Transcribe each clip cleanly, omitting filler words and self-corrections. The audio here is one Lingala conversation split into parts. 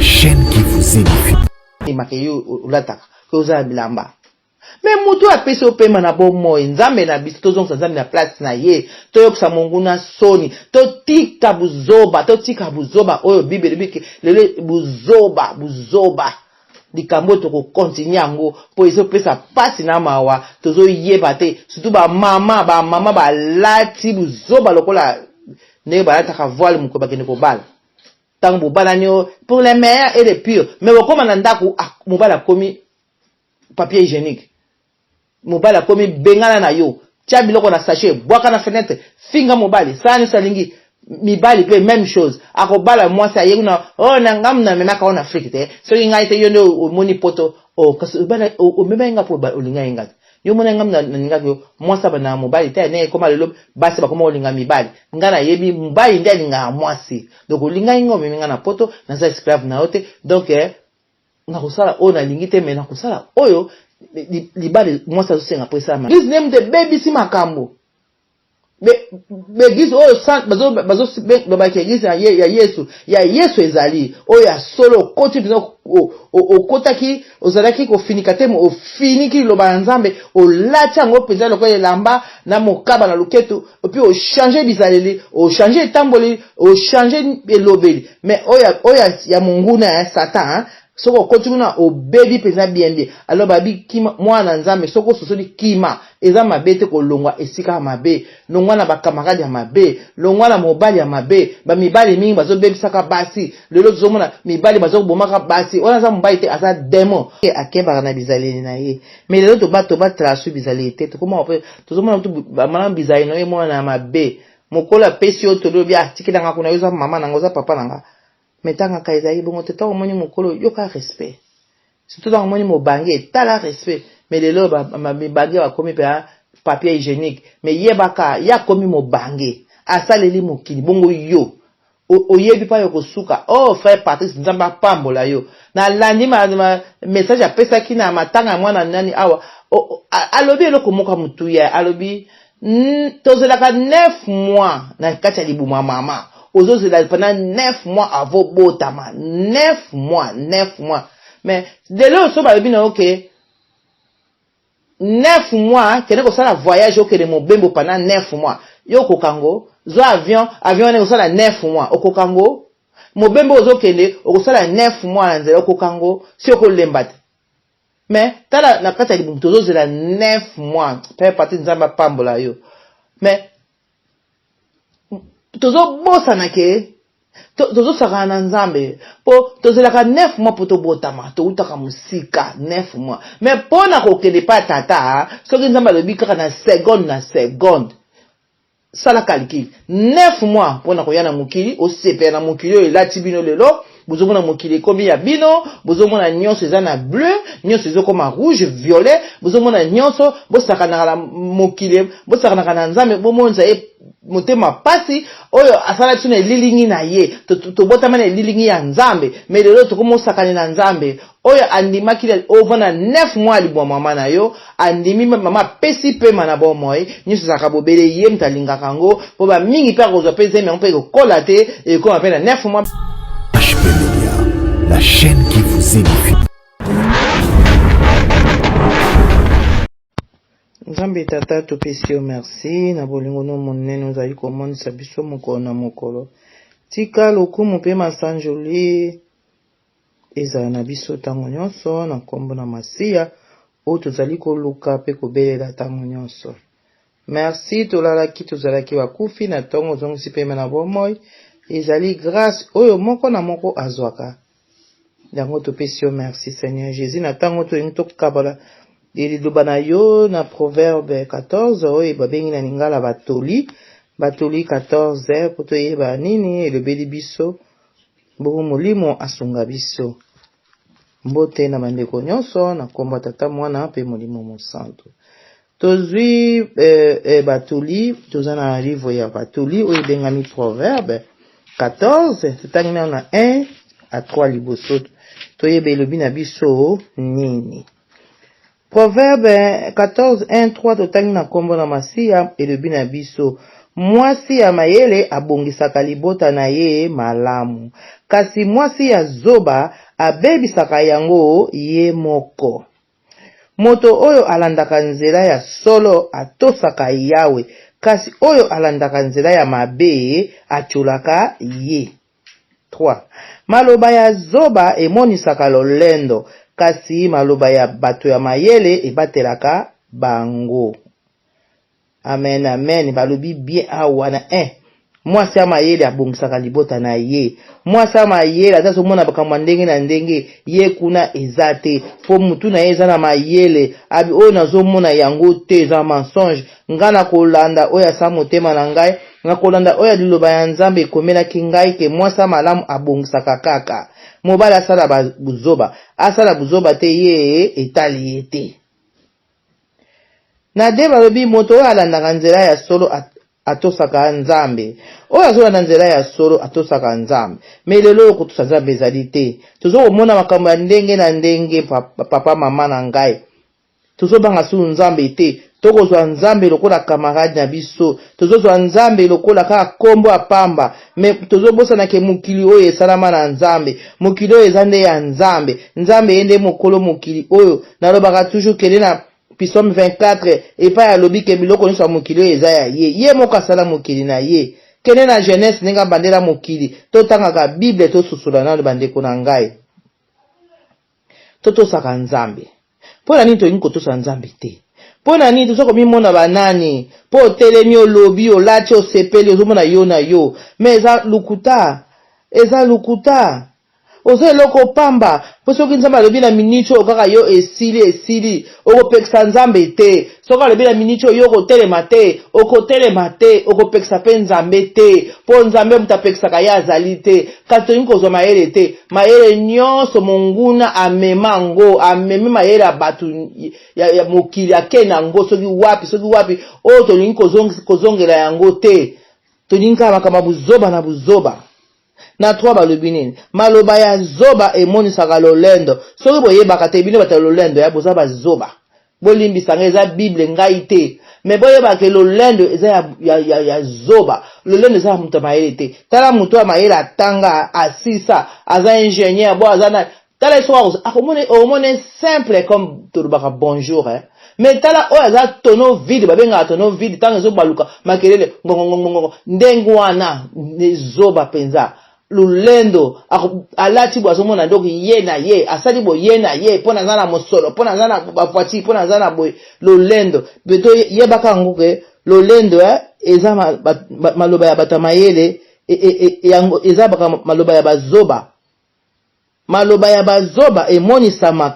chaîne qui vous édifie. Ndimaka yo olataka pe oza na bilamba mais mutu oyo apesi yo pema na bomoi nzambe na biso tozongisa nzambe na place na ye toyokisa monguna soni totika buzoba totika buzoba oyo bible elobi ke lelo buzoba buzoba likambo oyo tokokontinue yango mpo ezopesa mpasi na mawa tozoyeba te surtout bamama bamama balati buzoba lokola ndenge balataka voile mokolo bakende kobala ntango bobalani oyo pour le meilleur et le pire mais bokoma na ndako ah, mobali akomi papier hygiénique mobali akomi bengana na yo tia biloko na sachet bwaka na fenêtre finga mobali sala nyonso alingi mibali mpe même chose akobala mwasi aye kuna oyo oh, na ngai namemaka oyo na afrike te soki ngai te yo nde omoni poto oh, kasi omemaki ngai mpo olingaki ngai te yo omona ngai nalingaki yo mwasi abandaka mobali te ndenge ekoma lelo basi bakoma kolinga mibali ngai nayebi mobali nde alingaka mwasi donc olingaki ngai omemi ngai na poto naza esclave na yo te donc eh, nakosala oyo nalingi te me nakosala oyo libala mwasi azosenga mpo esalama eglise nde moto ebebisi makambo baeglise oyo bazolobaki eglise ya yesu ya yesu ezali oyo ya solo okoti mpenza okotaki ozalaki kofinika te ofiniki liloba ya nzambe olati yango mpenza lokola elamba na mokaba na loketo epuis ochange bizaleli ochange etamboli ochange elobeli mais oyo, oyo ya monguna ya satan soki okoti kuna obebi mpenza bien bien alors babi kima mwana nzambe soki ososoli kima eza mabe te kolongwa esika ya mabe longwa na bakamarade ya mabe longwa na mobali ya mabe bamibali mingi bazobebisaka basi lelo tozomona mibali bazobomaka basi wana aza mobali te aza demon akebaka na bizaleli na ye mais lelo toba tobatela su bizaleli te tokoma tozomona bamana bizaleli na ye mwana ya mabe mokolo apesi yo toli obi atikela ah, nga kuna yo oza mama na nga oza papa na nga me tangaka ezali bongo te ntango omoni mokolo yoka respect surtout ntango omoni mobange tala respect me lelo mibange bakomi mpe ah, papier hygiénique me yebaka ye akomi mobange asaleli mokili bongo yo oyebi pa yo kosuka oh frère Patrice nzambe apambola yo nalandi ma, ma message apesaki na matanga ya mwana nani awa alobi eloko moko ya motuya alobi tozelaka 9 mois na kati ya libumu ya mama ozozela pendant 9 mois avo botama 9 mois 9 mois mais lelo oso balobi na yo ke 9 mois kende kosala voyage okende mobembo pendant 9 mois yo okoka ngo zwa avion avion wana ekosala 9 mois okoka ngo mobembo ozokende okosala 9 mois na nzela okoka ngo si okolemba te mais tala na kati ya libumu tozozela 9 mois père pati nzambe apambola yo mais tozobosana ke tozosakana na nzambe mpo tozelaka 9 mois mpo tobotama toutaka mosika 9 mois mais mpo na kokende epai ya tata soki nzambe alobi kaka na seconde na seconde sala calcul 9 mois mpo na koya na mokili osepela na mokili oyo elati bino lelo bozomona mokili ekomi ya bino bozomona nyonso eza na bleu nyonso ezokoma rouge violet bozomona nyonso bosakanaka na mokili bosakanaka na nzambe bomonisa ye motema pasi oyo asala biso na elilingi na ye tobotama na elilingi ya nzambe me lelo tokomosakani na nzambe oyo andimaki ovanda 9 mois libwa mama na yo andimi mama apesi pema na bomoi nyonso ezalaka bobele ye moto alingaka yango mpo bamingi mpe akozwa mpe zemi yango mpe ekokola te ekoma mpe na 9 mois HP Media, la chaîne qui vous édifie. Nzambe Tata, topesi yo merci na bolingo no monene ozali komonisa biso mokolo na mokolo. Tika lokumu mpe masanjoli ezala na biso ntango nyonso na nkombo na Masiya oyo tozali koluka mpe kobelela ntango nyonso. Merci, tolalaki tozalaki bakufi na ntongo ozongisi pema na bomoi. Ezali grâce oyo moko na moko azwaka. Yango topesi yo merci Seigneur Jesus na ntango tolingi tokabala liloba na yo na proverbe 14 oyo babengi na lingala batoli batoli 14 mpo toyeba nini elobeli biso bongo molimo asunga biso mbote na bandeko nyonso na nkombo ya tata mwana mpe molimo mosantu Tozwi eh, eh, batoli, toza na livre ya batoli oyo ebengami Proverbe 14, totangi nano na 1 à 3 liboso toyeba elobi na biso nini. Proverbe 14 1 3 totangi na nkombo na Masiya elobi na biso mwasi ya mayele abongisaka libota na ye malamu, kasi mwasi ya zoba abebisaka yango ye moko. Moto oyo alandaka nzela ya solo atosaka Yawe, kasi oyo alandaka nzela ya mabe atiolaka ye. 3. Maloba ya zoba emonisaka lolendo, kasi maloba ya bato ya mayele ebatelaka bango. Amen amen balobi bien awa na 1 mwasi ya mayele abongisaka libota na ye. Mwasi ya mayele ata azomona makambo ya ndenge na ndenge, ye kuna eza te po mutu na ye eza na mayele. Abi oyo nazomona yango te, eza mensonge. Nga nakolanda oyo asa motema na ngai, nakolanda oyo ya liloba ya Nzambe ekomelaki ngai ke mwasi ya malamu abongisaka kaka. Mobali asala ba buzoba, asala buzoba te ye etali ye te. Na de balobi moto oyo alandaka nzela ya solo atosaka Nzambe. Oyo azolanda nzela ya solo atosaka Nzambe. Me lelo oyo kotosa Nzambe ezali te. Tozo komona makambo ya ndenge na ndenge papa mama na ngai. Tozobanga sulu Nzambe te. Tokozwa Nzambe lokola camarade na biso. Tozozwa Nzambe lokola kaka kombo ya pamba. Me tozobosana ke mokili oyo esalama na Nzambe. Mokili oyo eza nde ya Nzambe. Nzambe ye nde mokolo mokili oyo. Nalobaka toujours kende na Psaume 24 epai alobi ke biloko nyonso ya mokili oyo eza ya ye. Ye moko asala mokili na ye. Kende na Genèse ndenge abandela mokili. Totangaka Bible tososola nanu bandeko na ngai. Totosaka Nzambe. Mpo na nini tolingi kotosa Nzambe te? Mpo na nini toza komimona banani? Mpo otelemi, olobi, olati, osepeli, ozomona yo na yo. Mais eza lokuta. Eza lokuta. Oza eloko pamba. Mpo soki Nzambe alobi na miniti oyo kaka yo esili, esili. Okopekisa Nzambe te. Soki alobi na miniti oyo yo okotelema te, okotelema te, okopekisa mpe Nzambe te. Mpo Nzambe moto apekisaka ye azali te. Kasi tolingi kozwa mayele te. Mayele nyonso monguna amema yango, amemi mayele ya bato ya, ya mokili ake na yango soki wapi, soki wapi, oyo tolingi kozongela yango te. Tolingi kaka makambo ya buzoba na buzoba. Na 3 balobi nini? Maloba ya zoba emonisaka lolendo. Soki boyebaka te bino bato ya lolendo ya boza bazoba. Bolimbisa ngai eza Bible ngai te. Mais boyeba ke lolendo eza ya, ya, ya, ya zoba. Lolendo eza ya moto ya mayele te. Tala moto ya mayele atanga, asisa, aza ingénieur, bo aza na tala ye soki akomona omona simple comme tolobaka bonjour eh. Mais tala oyo aza tonneau vide, babengaka tonneau vide ntango ezobaluka makelele ngongongongongo ndenge wana zoba mpenza. Lolendo alati boye azomona ndoki ye na ye asali boye ye na ye mpo naza na mosolo mpo naza na bavoiture mpo naza na boye lolendo beto yebaka yango ke lolendo eh, eza maloba ya bato ya mayele e, e, e, yango eza maloba ya bazoba. Maloba ya bazoba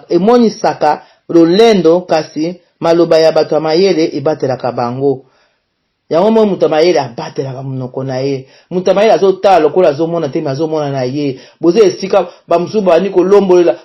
emonisaka lolendo, kasi maloba ya bato ya mayele ebatelaka bango. Yango moi moto ya mayele abatelaka monoko na ye. Moto ya mayele azotala lokola azomona te, me azomona na ye. Boza esika bamosusu babandi kolombolela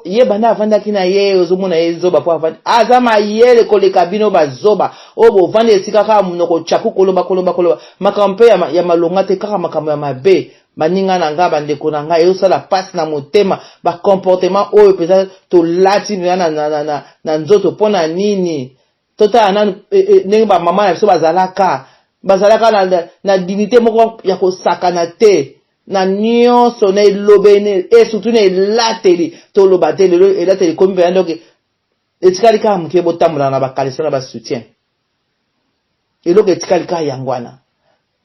ye banda avandaki na ye, ozomona ye zoba po avandi. Aza mayele koleka bino bazoba oyo bovandi esika kaka monoko tchaku koloba koloba koloba makambo mpe ya malonga te, kaka makambo ya mabe. Baninga na nga, bandeko na nga, ezosala pasi na motema ba comportement oyo mpenza tolati mpenza na, na, na, na, na nzoto mpo na nini? Totala nanu eh, eh, ndenge ba mama na biso bazalaka bazalaka na, na, na dignité moko ya kosakana te na nyonso na elobeli e surtout na elateli toloba te lelo elateli ekomi mpenza ndoki etikali kaka moke botambola na bakalisa na basoutien eloko etikali kaka yango wana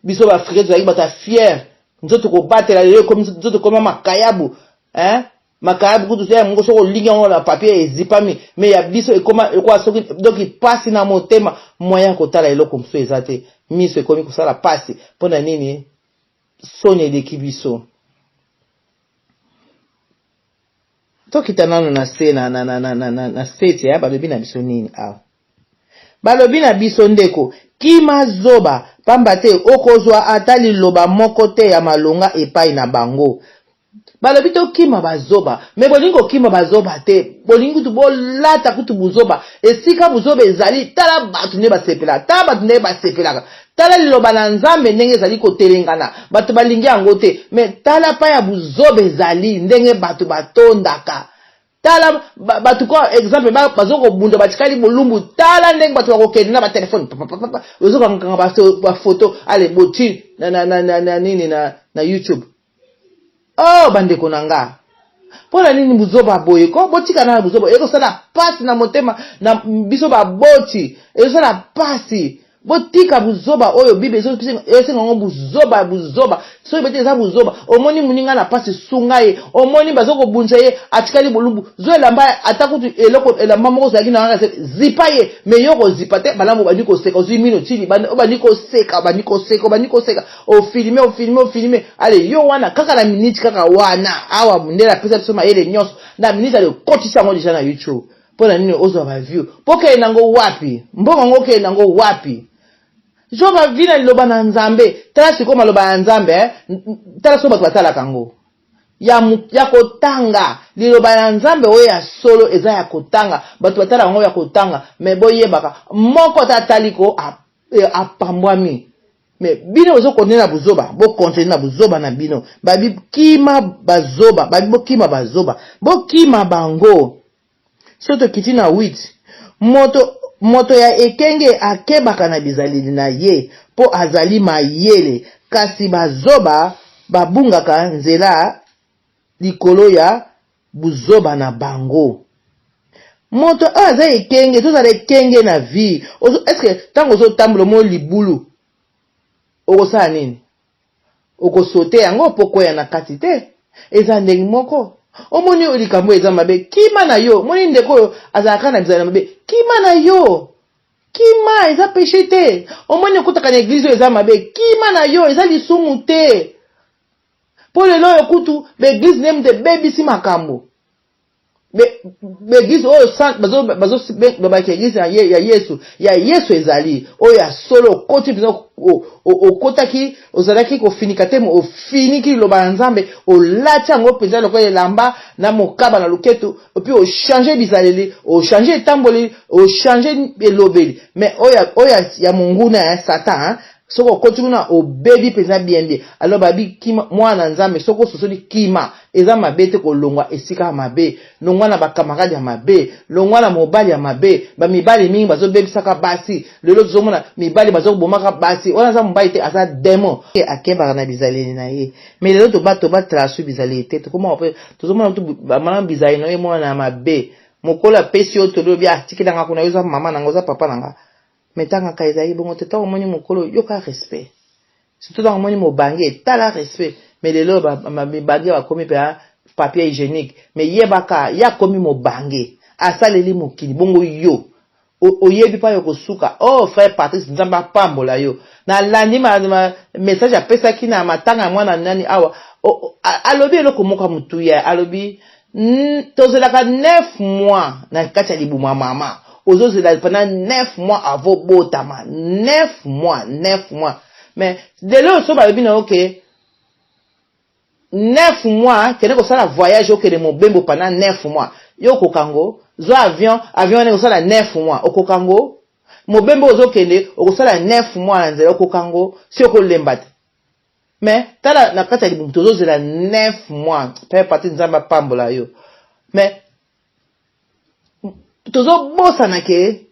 biso baafrikain tozalaki bato ya fiere nzoto kobatela lelo ekomi nzoto ekoma makayabu hein? Makayabu kutu ya mongo soki olingi yango na papier ezipami me ya biso ekoma ekoa soki donc pasi na motema moyen ya kotala eloko mosusu eza te miso ekomi kosala pasi mpo na nini soni eleki biso tokita nanu na se na, na, na, na, na, na, na seti ya balobi na biso nini awa balobi na biso ndeko kima zoba pamba te okozwa ata liloba moko te ya malonga epai na bango Balobi tokima bazoba mais bolingi kokima bazoba te bolingi kutu bolata kutu buzoba esika buzoba ezali tala bato nde basepelaka tala bato nde basepelaka tala liloba na nzambe ndenge ezali kotelengana bato balingi yango te mais tala pa ya buzoba ezali ndenge bato batondaka tala bato ko exemple bazo kobunda batikali bolumbu tala ndenge bato bakokende na batelefone ozokangakanga bafoto ale boti na, na, na, na, na nini na, na youtube. Oh bandeko na nga, mpo na nini buzoba boye ko? Botika na buzoba, ekosala pasi na motema na biso baboti, ekosala pasi. Botika buzoba oyo Bible esenga yango buzoba buzoba. Soki bete eza buzoba, omoni moninga na pasi, sunga ye. Omoni bazo kobundisa ye, atikali bolumbu, zwa elamba, ata kutu eloko elamba moko ozalaki na yango, zipa ye. Mais yo kozipa te, balamu obandi koseka, ozwi mino ti libanda, obandi koseka, obandi koseka, obandi koseka, ofilme, ofilme, ofilme. Ale yo wana kaka na minute kaka wana, awa mundele apesa biso mayele nyonso, na minute ale okotisa yango deja na YouTube. Mpo na nini ozwa ba view? Mpo okende nango wapi? Mbongo yango okende nango wapi? Zwa ba view na liloba na Nzambe. Tala sikoyo maloba ya Nzambe, eh? Tala sikoyo bato batalaka yango. Ya, ya kotanga liloba ya Nzambe oyo ya solo eza ya kotanga. Bato batalaka yango ya kotanga, mais boyebaka moko ata atali ko apambwami. Mais bino bozo continuer na buzoba, bo continuer na buzoba na bino. Babi kima bazoba, babi bokima bazoba. Bokima bango. Soki tokiti na 8, moto moto ya ekenge akebaka na bizaleli na ye mpo azali mayele, kasi bazoba babungaka nzela likolo ya buzoba na bango. Moto oyo aza ekenge, tozala ekenge na vie. Est-ce que ntango ozotambola omoni libulu, okosala nini? Okosote yango mpo okweya na kati te. Eza ndenge moko. Omoni oyo likambo eza mabe, kima na yo. Omoni ndeko oyo azalaka na bizaleli mabe, kima na yo. Kima, eza peche te. Omoni okutaka na eglise oyo eza mabe, kima na yo, eza lisumu te. Mpo lelo oyo kutu ba eglise nde moto ebebisi makambo. Ba eglise oyo bazobaka eglise ya Yesu, ya Yesu ezali oyo ya solo. Okoti mpenza, okotaki, ozalaki kofinika te, ofiniki liloba ya Nzambe, olati yango mpenza lokola elamba na mokaba na loketo, epuis ochange bizaleli, ochange etamboli, ochange elobeli. Mais oyo ya monguna ya Satan, soki okoti kuna obebi mpenza bien bien. Alors babi kima, mwana Nzambe, soki ososoli kima, eza mabe te kolongwa esika ya mabe. Longwa na bakamarade ya mabe, longwa na mobali ya mabe. Bamibali mingi bazobebisaka basi lelo, tozomona mibali bazobomaka basi. Wana aza mobali te, aza demon. Akebaka na bizaleli na ye. Mais lelo tobatela su bizaleli te, tokoma tozomona bamana bizaleli na ye mwana ya mabe. Mokolo apesi yo toli, olobi atikela nga kuna, yo oza mama na nga, oza papa na nga. Mais tangaka ezali bongo te. Ntango omoni mokolo, yoka respect. Surtout ntango omoni mobange, tala respect. Mais lelo mibange bakomi mpe papier hygiénique. Mais yebaka, ye akomi mobange, asaleli mokili bongo yo oyebi mpa yo kosuka. Oh frère Patrice, Nzambe apambola yo. Nalandi message apesaki na matanga ya mwana nani awa, alobi eloko moko ya motuya. Alobi tozelaka 9 mois na kati ya libumu ya mama. Ozozela pendant 9 mois avant botama, 9 mois, 9 mois. Mais lelo so balobi na yo ke 9 mois kende kosala voyage, okende mobembo pendant 9 mois, yo okoka ngo? Zwa avion, avion wana ekosala 9 mois, okoka ngo? Mobembo ozokende, okosala 9 mois na nzela, okoka ngo? Si okolemba te. Mais tala na kati ya libumu tozozela 9 mois. Père Patrice, Nzambe apambola yo. Mais tozobosana ke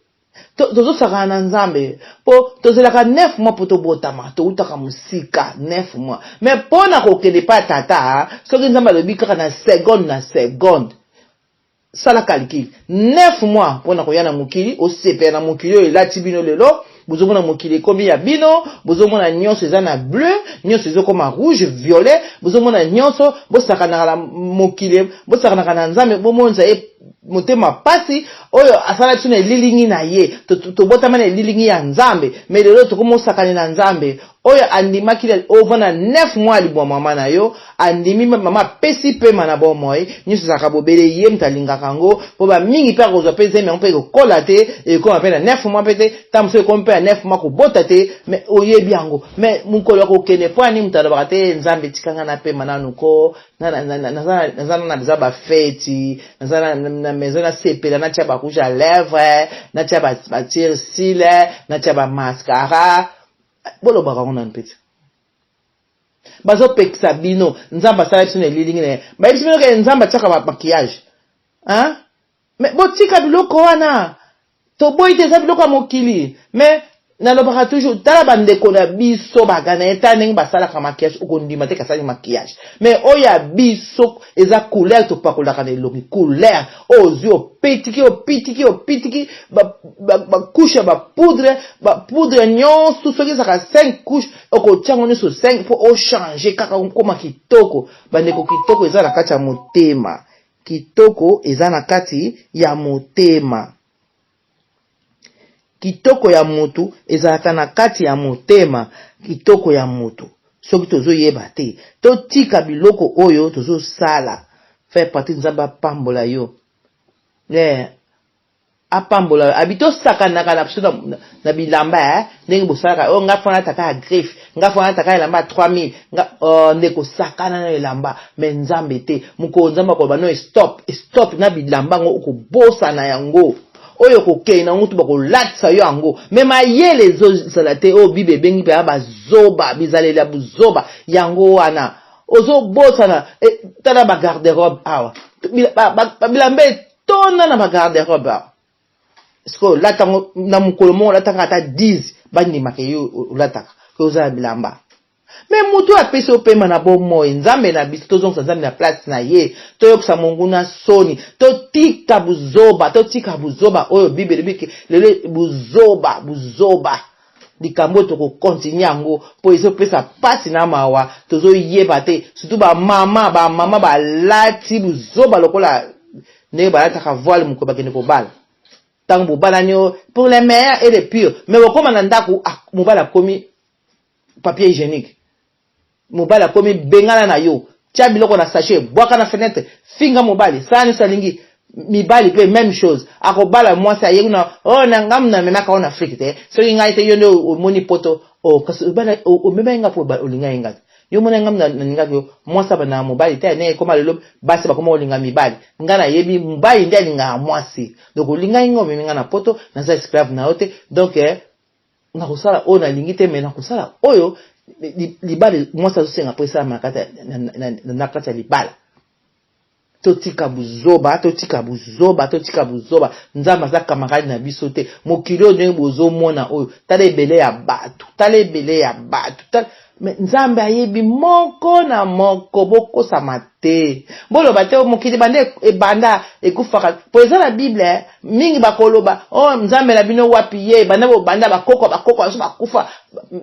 tozosakana na Nzambe, mpo tozelaka 9 mois mpo tobotama, toutaka mosika 9 mois. Mais mpo na kokende epai ya tata, soki Nzambe alobi kaka na seconde na seconde, sala calcul, 9 mois mpona koya na mokili, osepela na mokili oyo elati bino lelo. Bozomona mokili ekomi ya bino, bozomona nyonso eza na bleu, nyonso ezokoma rouge, violet, bozomona nyonso. Bosakanaka na mokili, bosakanaka na Nzambe, bomonisa ye motema pasi oyo asala biso na elilingi na ye. Tobotama na elilingi ya Nzambe, mais lelo tokomosakani na Nzambe oyo andimaki ovanda 9 mois ya libwa mama na yo. Andimi mama apesi pema na bomoi nyonso, ezalaka bobele ye moto alingaka yango. Mpo bamingi mpe akozwa mpe zemi yango mpe ekokola te, ekoma mpe na 9 mois mpe te, ntango mosusu ekomi mpe na 9 mois kobota te. Mais oyebi yango, mais mokolo ya kokende, mpo ani moto alobaka te: "Nzambe, tikanga na pema nanu ko naza na besoin bafeti, naza na maison, nasepela, natia barouge à lèvre, natia batire-cils, natia bamascara." Bolobaka yango nanu mpe te, bazopekisa bino. Nzambe asala biso na elilingi na ye. Bayebisi bino ke Nzambe atiaka maquillage, hein? Mais botika biloko wana. Toboyi te, eza biloko ya mokili, mais Nalobaka toujours, tala bandeko na biso baganaye, tala ndenge basalaka maquillage, okondima te kasali maquillage. Mais oyo ya biso eza couleur topakolaka na elongi, couleur oyo ozwi opetiki opitiki opitiki ba couche ya ba poudre, ba poudre nyonso, soki ezalaka 5 couche okotia yango nyonso 5 mpo ochange kaka okoma kitoko. Bandeko, kitoko eza na kati ya motema, kitoko eza na kati ya motema. Kitoko ya motu ezalaka na kati ya motema. Kitoko ya motu, soki tozoyeba te, totika biloko oyo tozosala. Frère Patrick, Nzambe apambola yo, yeah. Apambola yo. Abi tosakanaka na biso na bilamba, eh? Ndenge bosalaka oyo, nga fana nataka ya griffe, nga fana nataka elamba ya 3000 nga, ndeko, sakana na elamba, mais Nzambe te. Mokolo Nzambe akoloba no, stop, stop na bilamba yango, okobosana yango. Oyo okokende nango tu, bakolatisa yo yango, mais mayele ezozala te. Oyo Bible ebengi mpenza bazoba, bizaleli ya buzoba, yango wana ozobosana. Tala bagarde-robe awa, bilamba etonda na bagarde-robe awa. Sikoyo olata yango na mokolo moko, olataka ata 10, bandimaka yo olataka ke oza na bilamba. Mais motu apesi opema na bomoi, Nzambe na biso. Tozongisa Nzambe na place na ye, toyokisa monguna soni, totika buzoba, totika buzoba oyo Bible elobi lelo buzoba, buzoba. Likambo oyo tokokontinue yango mpo ezopesa mpasi na mawa, tozoyeba te. Surtout bamama, bamama balati buzoba lokola ndenge balataka voile mokolo bakende kobala. Ntango bobalani oyo, pour les meilleurs et les pires, mais bokóma na ndako, ah, mobali akomi papier hygiénique, mobali akomi bengana na yo, tia biloko na sachet, bwaka na fenêtre, finga mobali, sala nyonso alingi. Mibali mpe même chose, akobala mwasi aye kuna, oyo na ngamu namemaka oyo na Afrique te, soki ngai te, yo nde omoni poto. Oh, kasi omemaki nga mpo olingai nga te, yo mona ngamu nalingaki yo. Mwasi abandaka mobali te, ndenge ekoma lelo, basi bakoma kolinga mibali. Ngai nayebi mobali nde alingaka mwasi. Donc olingai nga, omemi nga na poto, naza esclave na yo te. Donc nakosala oyo nalingi te, mais nakosala oyo libala mwasi azosenga mpo esalama na kati ya libala. Totika buzoba, totika buzoba, totika buzoba. Nzambe aza camarade na biso te. Mokili oyo ndenge bozomona oyo, tala ebele ya bato, tala ebele ya bato, tala. Mais Nzambe ayebi moko na moko. Bokosama te, boloba te mokili banda ebanda ekufaka, po eza na Bible mingi. Bakoloba o oh, Nzambe na bino wapi ye? Banda bobanda, bakoko, bakoko baso bakufa.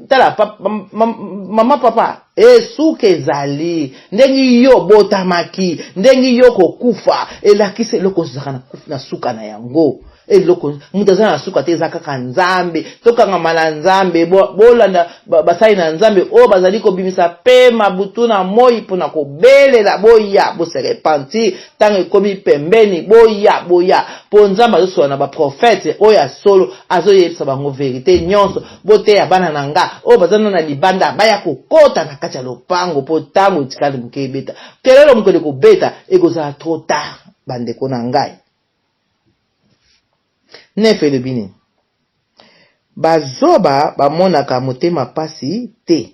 Tala pa, mama, papa, esuka ezali ndenge yo botamaki, ndenge yo kokufa elakisi eloko ozalaka na suka na yango. Eloko moto aza na suka te, eza kaka Nzambe. Tokangama na Nzambe, bolanda basali na Nzambe oyo bazali kobimisa pema butu na moi mpona kobelela: boya, bose repentir, ntango ekomi pembeni, boya, boya. Mpo Nzambe azosola na baprofete oyo ya solo, azoyebisa bango vérité nyonso. Boteya bana na nga oyo baza na libanda, baya kokota na kati ya lopango, mpo ntango etikali moke ebeta kelelo. Mokolo ekobeta, ekozala trop tard, bandeko na ngai. 9 elobi nini? Bazoba bamonaka motema pasi te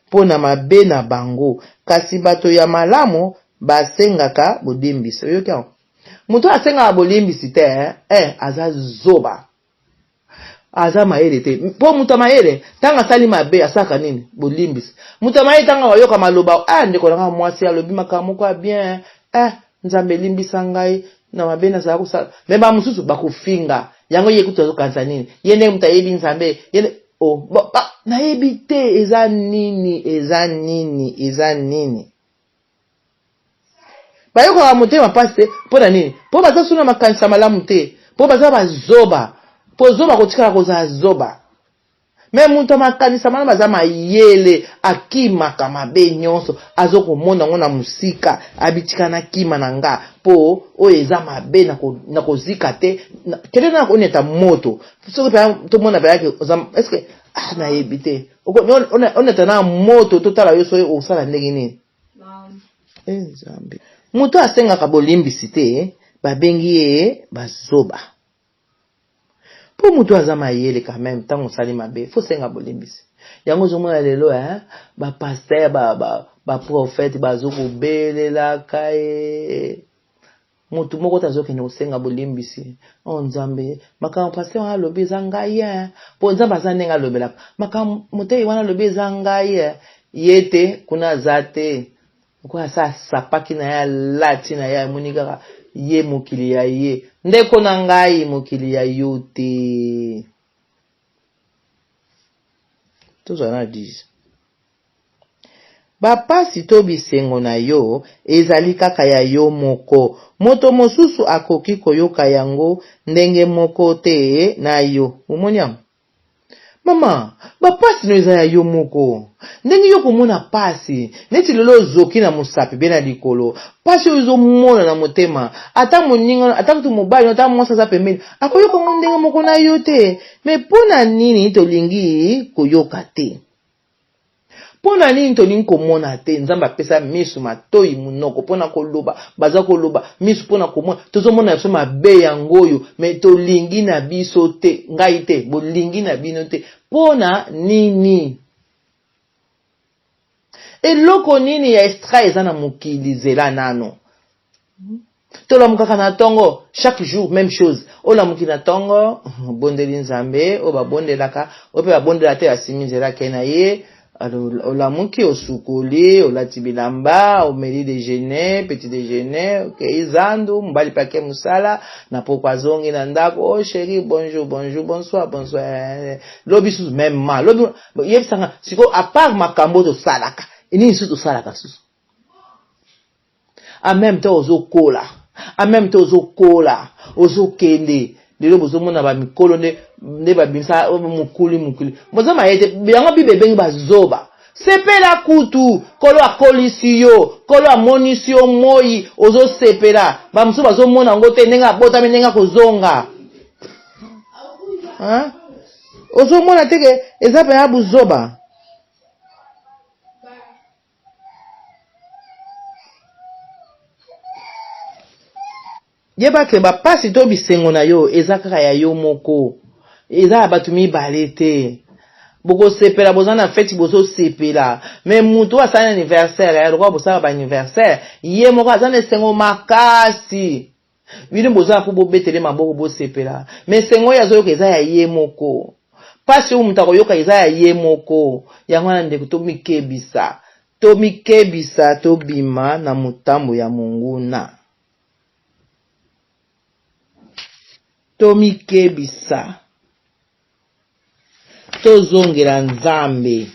mpo na mabe na bango, kasi bato ya malamu basengaka bolimbisi. Oyoki yango? Moto asengaka bolimbisi te, eh, aza zoba, aza mayele te. Mpo moto ya mayele, ntango asali mabe, asalaka nini? Bolimbisi. Moto ya mayele, ntango ayoka maloba, ah, ndeko nanga mwasi alobi makambo moko ya bien, eh, Nzambe elimbisa ngai na mabe nazala kosala. Mais bamosusu bakofinga yango. Ye kutu azokanisa nini? Ye ndenge moto ayebi Nzambe ye, oh, ba, nayebi te eza nini, eza nini, eza nini. Bayokaka motema mpasi te. Mpo na nini? Mpo baza so na makanisa malamu te, mpo baza bazoba, mpo zoba kotikala kozala zoba. Mais moto ya makanisa malamu aza mayele, akimaka mabe nyonso, azokomona yango na mosika, abitika na kima na nga, mpo oyo eza mabe na kozika te. Kende na oneta moto, soki mpe tomona mpe est-ce, ah, nayebi te, oneta na moto, totala yo soki osala ndenge nini. Nzambe, moto asengaka bolimbisi te, babengi ye bazoba. Mpo moto aza mayele quand même, ntango osali mabe, faut senga bolimbisi. Yango ozomona lelo, eh, bapasteur, baprofete ba, ba bazokobelelaka ye. Moto moko te azokende kosenga bolimbisi. Oh Nzambe, makambo pasteur wana alobi eza ngai eh. Po Nzambe aza ndenge alobelaka. Makambo moteyi wana alobi eza ngai eh. Ye te, kuna aza te. Lokola asa asapaki na ye alati na ye amoni kaka ye mokili ya ye. Ndeko na ngai mokili ya yo te. Tozala na 10. Bapasi to bisengo na yo ezali kaka ya yo moko. Moto mosusu akoki koyoka yango ndenge moko te na yo. Omoni yango? Mama, bapasi no eza ya yo moko. Ndenge yo okomona pasi, neti lelo ozoki na mosapi be na likolo, pasi oyo ozomona na motema, ata moninga, ata kutu mobali no, ata mwasi aza pembeni, akoyoka yango ndenge moko na yo te. Me mpo na nini tolingi koyoka te? Mpo na nini tolingi komona te? Nzambe apesa misu, matoi, monoko mpo na koloba, baza koloba, misu mpo na komona. Tozomona biso mabe yango oyo, me tolingi na biso te, ngai te, bolingi na bino te. Mpo na nini? Eloko nini ya extra eza na mokili? Zela nano. Tolamukaka na tongo chaque jour meme chose. Olamuki na tongo, obondeli Nzambe, oyo babondelaka, oyo pe babondela te asimi nzela ake na ye. Olamuki, osukoli, olati bilamba, omeli dejeuner, petit dejeuner, okei zandu, mobali pe ake mosala, na pokwa azongi na ndako, oh chérie, bonjour, bonjour, bonsoir, bonsoir. Lobi susu meme ma, lobi yebisanga sikoyo à part makambo tosalaka, nini susu tosalaka susu? En meme temps ozo kola, en meme temps ozo kola, ozo kende. Lelo bozo mona ba mikolo nde nde ba bimisa oh, mokuli mokuli. Boza mayete yango Bible ebengi ba zoba. Sepela kutu, kolo akolisi yo, kolo amonisi yo moi, ozo sepela. Ba mosusu bazo mona yango te ndenge abotami ndenge akozonga. Hein? Ozo mona te ke eza pena buzoba. Yeba ke bapasi to bisengo na yo eza kaka ya yo moko, eza ya bato mibale te. Bokosepela, boza na feti, bozosepela, mais mutu oyo asali anniversaire, eh, lokola bosalaka ba anniversaire, ye moko aza na esengo makasi. Bino boza po bobetele maboko bosepela, mais esengo oyo azoyoka eza ya ye moko. Pasi oyo moto akoyoka eza ya ye moko. Yango wana ndeko, tomikebisa, tomikebisa, tobima na motambo ya monguna. Tomikebisa, tozongela Nzambe.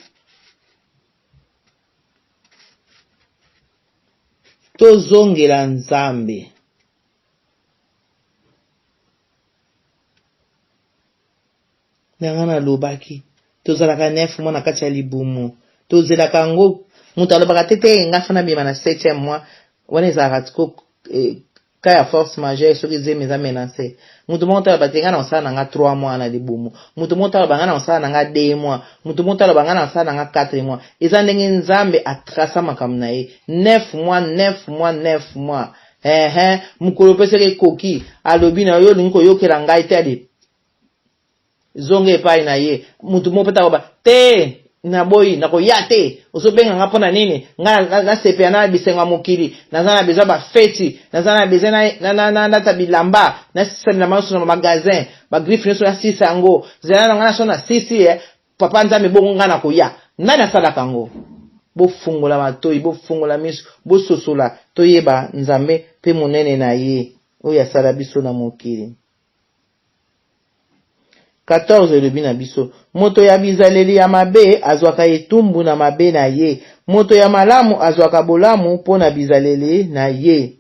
Tozongela Nzambe. Nanga nalobaki tozalaka 9 mois na kati ya libumu tozelaka yango moto alobaka te te nga fana bima na 7e mois wana ezalaka tiko eh, cas ya force majeure soki zemi eza menace moto moko tala bate nga na kosala na nga 3 mois na libumu moto moko tala banga na kosala na nga 2 mois moto moko tala banga na kosala na nga 4 mois eza ndenge nzambe atrasa makambo na ye 9 mois 9 mois 9 mois ehe mokolo mpe soki ekoki alobi na yo olingi koyokela ngai te ale Zonga epai na ye. Moto moko mpe akoba te, naboyi, nakoya te. Ozobenga nga mpo na nini? Nga nasepela na bisengo ya mokili, naza na besoin bafeti, naza na besoin nalata bilamba, nasisa bilamba nyonso na magasin, bagriffe nyonso nasisa yango. Zela na nga naso nasisi eh, papa Nzambe, bongo nga nakoya. Nani asalaka yango? Bofungola matoi, bofungola miso, bososola, toyeba Nzambe mpe monene na ye oyo asala biso na mokili. 14 elobi na biso, Moto ya bizaleli ya mabe azwaka etumbu na mabe na ye, moto ya malamu azwaka bolamu mpo na bizaleli na ye.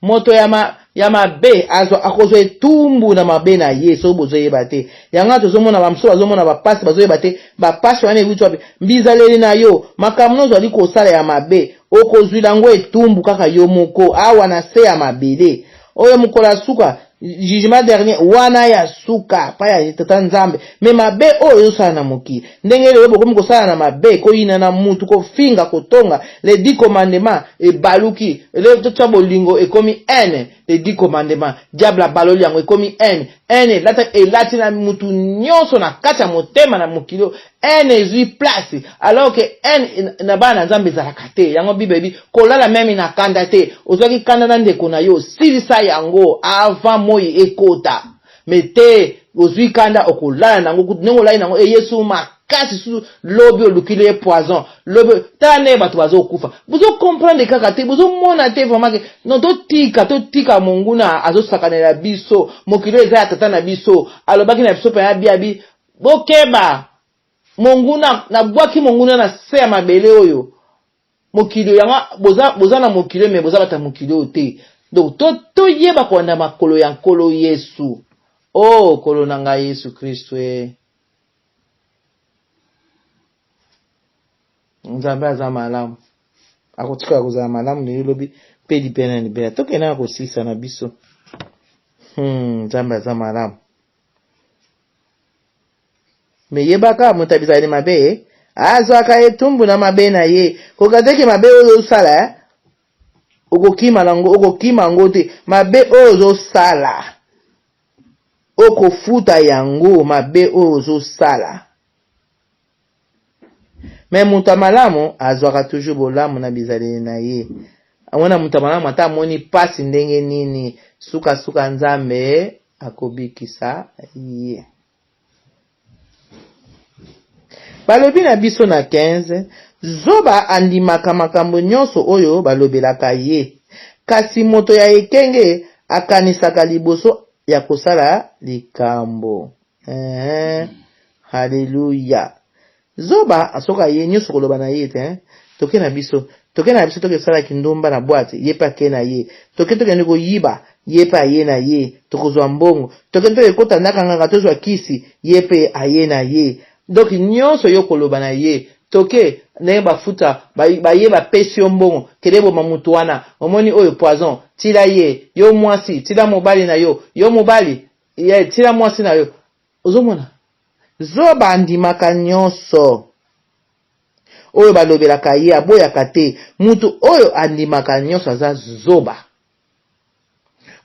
Moto ya, ma, ya mabe azwa, akozwa etumbu na mabe na ye, soki bozoyeba te. Yango wana tozomona bamosusu bazomona bapasi, bazoyeba te bapasi wana ewuti wapi. Bizaleli na yo, makambo nyonso ozali kosala ya mabe, okozwila yango etumbu kaka yo moko awa na se ya mabele. Oyo mokolo ya suka, jugement dernier, wana ya suka pa ya tata Nzambe. Me mabe oyo ezosala na mokili, ndenge lelo bokomi kosala na mabe, koyina na mutu, kofinga, kotonga, les dix commandements ebaluki, lelo totia bolingo ekomi haine, les dix commandements diable abaloli yango ekomi haine, haine elata elati na mutu nyonso na kati ya motema na mokili oyo. Haine ezwi place alors que haine na bana na Nzambe ezalaka te. Yango Bible ebi kolala meme na kanda te. Ozwaki kanda na ndeko na yo, silisa yango avant moi ekota. Mais te ozwi kanda okolala nango kutu ndenge olali nango eye su makasi susu lobi olukili ye poison lobi tala ndenge bato bazokufa bozo comprendre kaka te bozomona te vraiment ke non totika totika monguna azosakanela biso mokili oyo eza ya tata na biso alobaki na biso mpenza biabi Bokeba! Monguna, nabwaki monguna na se ya mabele oyo. Mokili oyo, yango, boza, boza na mokili oyo, mais boza bato ya mokili oyo te. Donc, to, toyeba kolanda makolo ya Nkolo Yesu. Oh, Nkolo na ngai Yesu Kristu e. Nzambe aza malamu. Akotikala kozala malamu lelo lobi mpe libela na libela. Tokende na kosilisa na biso. Nzambe aza malamu. Me yebaka moto ya bizaleli mabe azwaka etumbu na mabe na ye. Koka te ke mabe oyo ozosala eh, okokima nango, okokima yango te. Mabe oyo ozosala okofuta yango, mabe oyo ozosala. Me moto ya malamu azwaka toujours bolamu na bizaleli na ye. Wana moto ya malamu ata amoni pasi ndenge nini, sukasuka Nzambe akobikisa ye. Balobi na biso na 15, Zoba andimaka makambo nyonso oyo balobelaka ye, kasi moto ya ekenge akanisaka liboso ya kosala likambo. Eeh hallelujah zoba soki aye nioso koloba na ye te toke na biso toke na biso toke sala kindumba na boite ye pe ake na ye toke tokende koyiba ye pe aye na ye tokozwa mbongo toke toke kota ndaka nganga tozwa kisi ye pe aye na ye donc nionso yo koloba na ye toke ndenge bafuta baye bapesi yo mbongo kende boma mutu wana omoni oyo poison tila ye yo mwasi tila mobali na yo yo mobali Ye tila mwasi na yo ozomona zoba andimaka nyonso oyo balobelaka ye aboyaka te mutu oyo andimaka nyonso aza zoba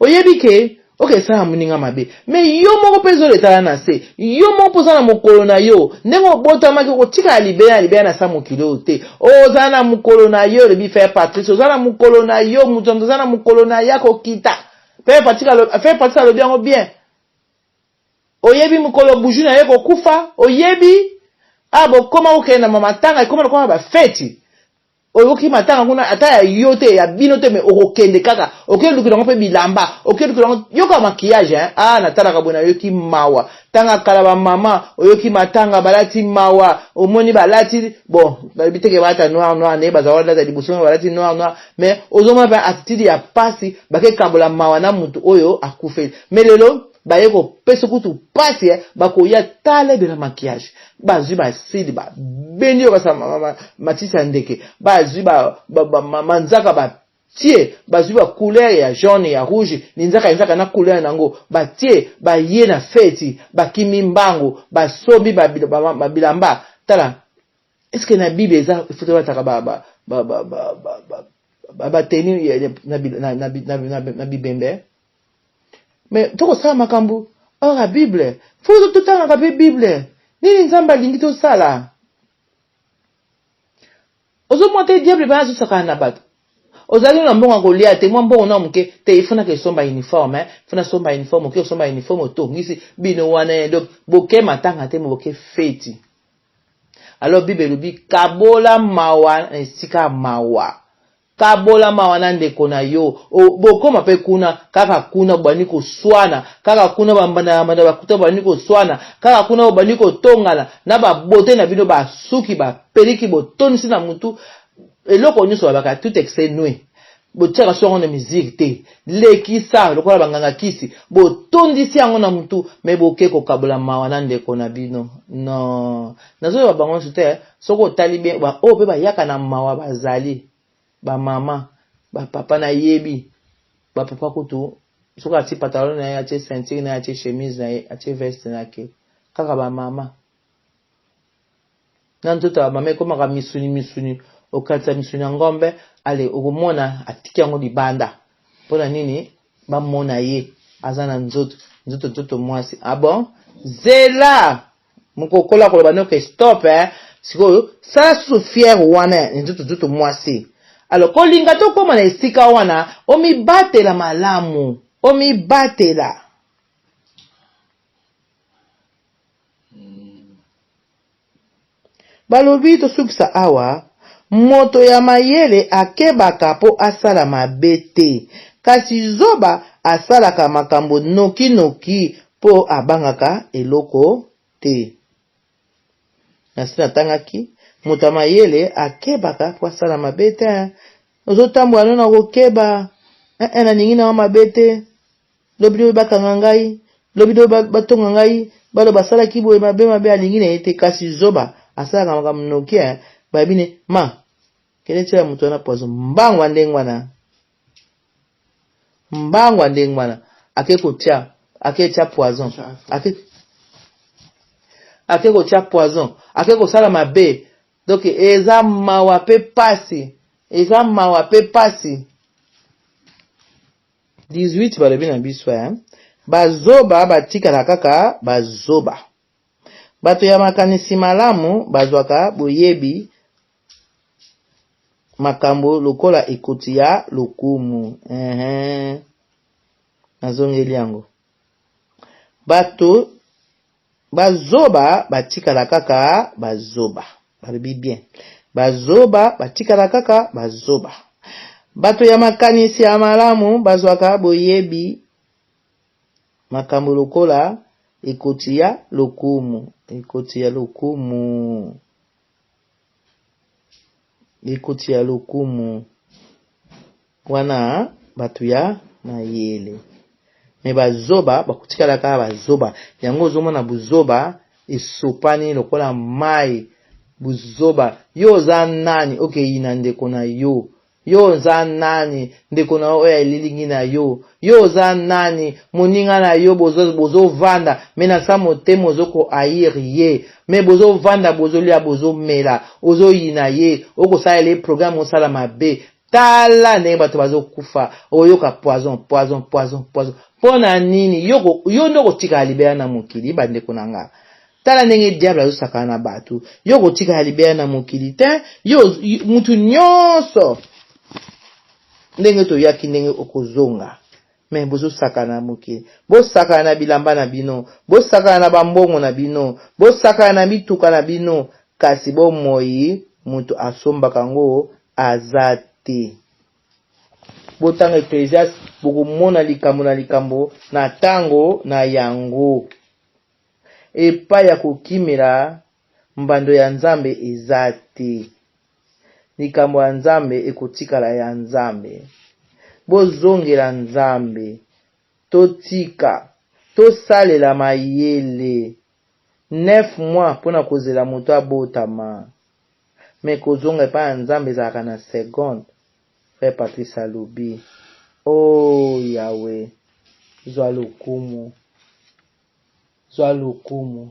oyebi ke okesala moninga mabe me yo moko mpe zolo etala na se yo moko mpe oza na mokolo na yo ndenge obotamaki okotikala libela na libela na sa mokili oyo te oza na mokolo na yo elobi frère patrice oza na mokolo na yo moto na moto aza na mokolo na ye akokita Frère Patrick alobi, frère Patrick alobi yango bien. Oyebi mokolo bougie na ye kokufa, oyebi ah bokoma kokende na matanga ekoma lokola ba feti. Oyoki matanga kuna ata ya yo te ya bino te mais okokende kaka okelukela yango mpe bilamba okelukela yango yoka maquillage hein ah natalaka boye nayoki mawa tanga kala ba mama oyoki matanga balati mawa omoni balati bon balobi teke balata noir noir nde bazala balata liboso balati noir noir mais ozomona mpe attitude ya pasi bakekabola mawa na mutu oyo akufeli mais lelo baye kopesa kutu pasi eh, bakoya tala ebela maquillage bazwi basili babendi oyo basala matiti ya ndeke bazwi manzaka batie bazwi ba couleur ya jaune ya rouge linzaka linzaka na couleur nango batie baye na feti bakimi mbangu basombi babilamba tala Est ce que na bible eza il faut tolataka ba ba ba ba ba ba ba ba tenue na na na na na bibembe mais tokosala makambo or ya bible faut totangaka mpe bible nini nzambe alingi tosala ozomona te diable bana azosakana na bato ozalaki na mbongo ya kolia te mwa mbongo na moke te ifo nake esomba uniforme eh? fo nasomba uniforme oke osomba uniforme otongisi bino wana eh, donc boke matanga te mo boke feti Alors bible elobi kabola mawa na esika ya mawa. Kabola mawa na ndeko na yo. Bokoma pe kuna kaka kuna bobandi koswana, kaka kuna ba mbanda na mbanda bakuta bobandi koswana, kaka kuna bobandi kotongana na ba beaute na bino ba suki ba peliki botondisi na mutu eloko nionso balobaka tout excès nuit. Botiaka so yango na musique te lekisa lokola ba nganga kisi botondisi yango na mutu mais boke kokabola mawa na ndeko na bino non nazoloba bango nionso te soki otali bien ba oyo pe bayaka na mawa bazali ba mama ba papa nayebi ba papa kutu soki atie pantalon na ye atie ceinture na ye atie chemise na ye atie veste na ye kaka ba mama Na nzoto ya mama ekomaka misuni misuni, okanisa misuni ya ngombe, ale okomona atiki yango libanda. Pona nini? Bamona ye aza na nzoto, nzoto nzoto mwasi. Ah bon? Zela! Mokokola koloba noke stop eh. Sikoyo sala susu fiere wana ya nzoto nzoto mwasi. Alors kolinga te okoma na esika wana, omibatela malamu, omibatela. Balobi tosukisa awa, moto ya mayele akebaka mpo asala mabe te, kasi zoba asalaka makambo noki-noki mpo abangaka eloko te. Nasi natangaki, moto ya mayele akebaka mpo asala mabe te. Ozotambola no na kokeba, eh, eh, nalingi na yo mabe te. Lobi lobi bakanga ngai, lobi lobi batonga ngai, baloba asalaki boye mabe mabe, alingi na ye te. Kasi zoba asalaka makambo noki, eh, bayebi ne ma kende tiela moto wana poison mbangu ya ndenge wana, mbangu ya ndenge wana ake kotia, ake tia poison, ake ake kotia poison, ake kosala mabe. Donc eza mawa pe pasi, eza mawa pe pasi. 18 balobi na biso eh, bazoba batikala kaka bazoba. Bato ya makanisi malamu bazwaka boyebi makambo lokola ekoti ya lokumu. Ehe, nazongeli yango. Bato bazoba batikala kaka bazoba. Balobi bien, bazoba batikala kaka bazoba. Bato ya makanisi ya malamu bazwaka boyebi makambo lokola ekoti ya lokumu, ekoti ya lokumu, ekoti ya lokumu. Wana bato ya mayele, me bazoba bakotikala kaka bazoba. Yango ozomona buzoba esopani lokola mai. Buzoba, yo oza nani okeyina ndeko na yo? Yo oza nani ndeko na yo oyo elilingi na yo? Yo oza nani moninga na yo bozovanda me na sa motema ozo ko haïr ye, me bozovanda bozolia bozomela, ozoyina ye, okosalela ye programme osala mabe. Tala ndenge bato bazokufa, oyoka poison poison poison poison. Mpo na nini? Yo, yo nde okotikala libela na mokili, bandeko na nga. Tala ndenge diable azosakana na bato. Yo okotikala libela na mokili te. Yo mutu nyonso ndenge toyaki ndenge okozonga. Me bozosakana na mokili. Bosakana na bilamba na bino, bosakana na bambongo na bino, bosakana na mituka na bino, kasi bomoi mutu asombaka yango aza te. Botanga Ecclesiaste, bokomona likambo na likambo na tango na yango. Epai ya kokimela mbando ya Nzambe eza te. Likambo ya Nzambe ekotikala ya Nzambe. Bozongela Nzambe. Totika. Tosalela mayele. 9 mois pona kozela moto abotama. Mais kozonga epai ya Nzambe ezalaka na seconde. Frère Patrice alobi. Oh Yahweh, zwa lokumu. Zwa lokumu.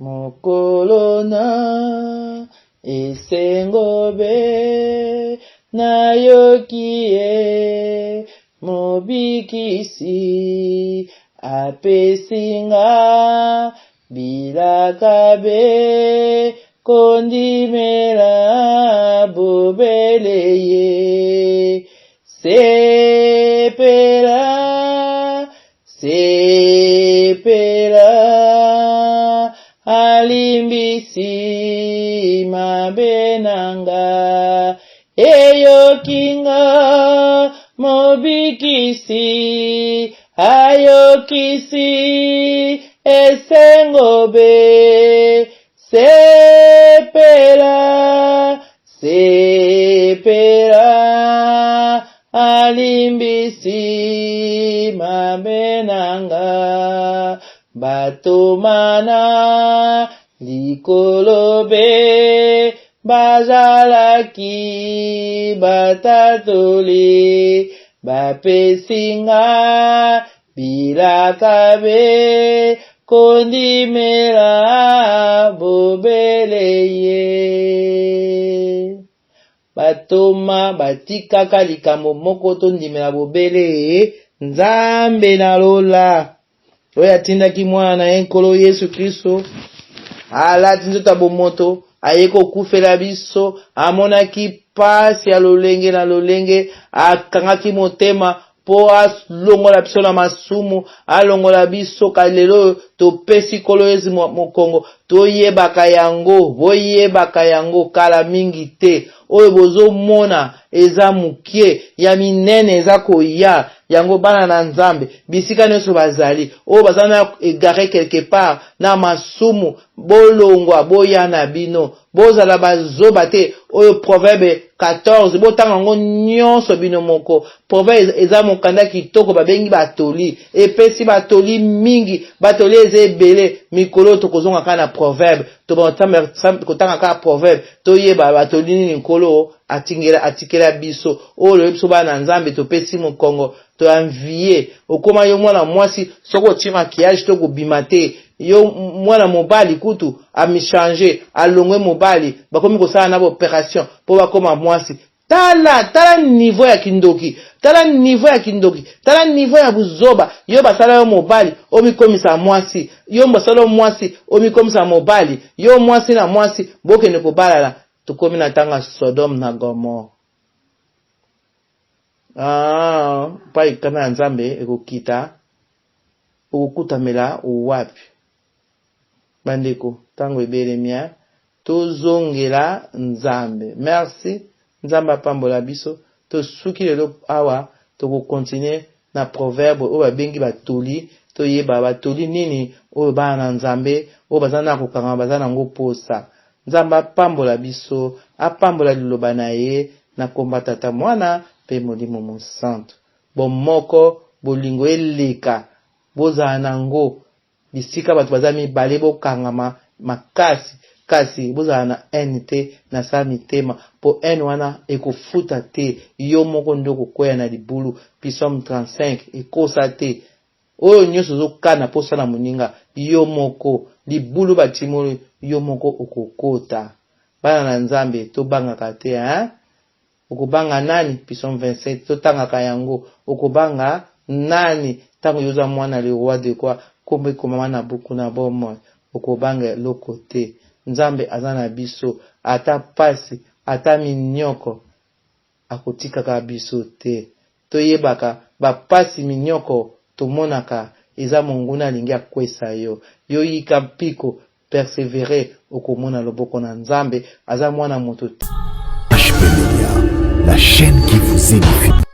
Mokolo na esengo be nayoki ye Mobikisi apesi nga bilaka be kondimela bobele ye. Sepela, sepela, alimbisi mabe na nga, eyoki nga mobikisi, ayokisi esengo be. Sepela, sepela, alimbisi mabe na nga. Bato mana likolo be bazalaki batatoli, bapesi nga Bilaka be kondimela bobele ye. Batoma batikaka likambo moko tondimela bobele Nzambe na lola. Oyo atindaki Mwana na ye, Nkolo Yesu Kristo, alati nzoto ya bomoto, aye kokufela biso, amonaki pasi ya lolenge na lolenge, akangaki motema mpo alongola biso na masumu, alongola biso. Ka lelo oyo topesi Nkolo Yesu mokongo, toyebaka yango, boyebaka yango kala mingi te. Oyo bozomona eza mokie, ya minene eza koya. Yango bana na Nzambe bisika nyonso bazali, oyo baza na egare quelque part na masumu, bolongwa, boya na bino, bozala bazoba te. Oyo Proverbe 14, botanga yango nyonso bino moko. Proverbe eza mokanda kitoko, babengi batoli, epesi batoli mingi, batoli eza ebele. Mikolo tokozonga kaka na Proverbe, tokotanga kaka Proverbe, toyeba batoli nini Nkolo atingela atikela biso. Oyo loyebi biso bana na Nzambe topesi mokongo, toenvie. Okoma yo mwana mwasi, soki otie maquillage to kobima te. Yo mwana mobali kutu amichange, alongwe mobali, bakomi kosala na baoperation mpo bakoma mwasi. Tala, tala niveau ya kindoki, tala niveau ya kindoki, tala niveau ya buzoba. Yo basala yo mobali, omikomisa mwasi. Yo basala yo mwasi, omikomisa mobali. Yo mwasi na mwasi, bokende kobalana. Tokomi na ntango ya Sodome na Gomore. Ah, pai kanda ya Nzambe ekokita, okokutamela wapi? Bandeko, ntango ebelemi, hein? Tozongela Nzambe. Merci. Nzambe apambola biso. Tosuki lelo awa, tokokontinue na proverbe oyo babengi batoli, toyeba batoli nini oyo bana na Nzambe oyo baza na kokangama baza nango posa. Nzambe apambola biso, apambola liloba na ye na komba Tata, Mwana pe Molimo Mosantu. Bomoko, bolingo eleka, bozala nango bisika bato baza mibale, bokangama makasi, kasi bozala na haine te na sa mitema, po haine wana ekofuta te, yo moko nde okokwea na libulu. Psaume 35 ekosa te. Oyo nionso ozokana po osala moninga, yo moko libulu batimoli yo moko okokota. Bana na Nzambe tobangaka te hein. Okobanga nani? Psaume 27 totangaka yango. Okobanga nani tango yo oza mwana le roi de roi, kombo ekomama na buku na bomoi. Okobanga eloko te. Nzambe aza na biso ata pasi ata minioko akotikaka biso te. Toyebaka ba pasi minioko tomonaka eza monguna alingi akwesa yo. Yo yika mpiko perseverer okomona loboko na Nzambe aza mwana moto te. HP Media, la chaîne qui vous édifie.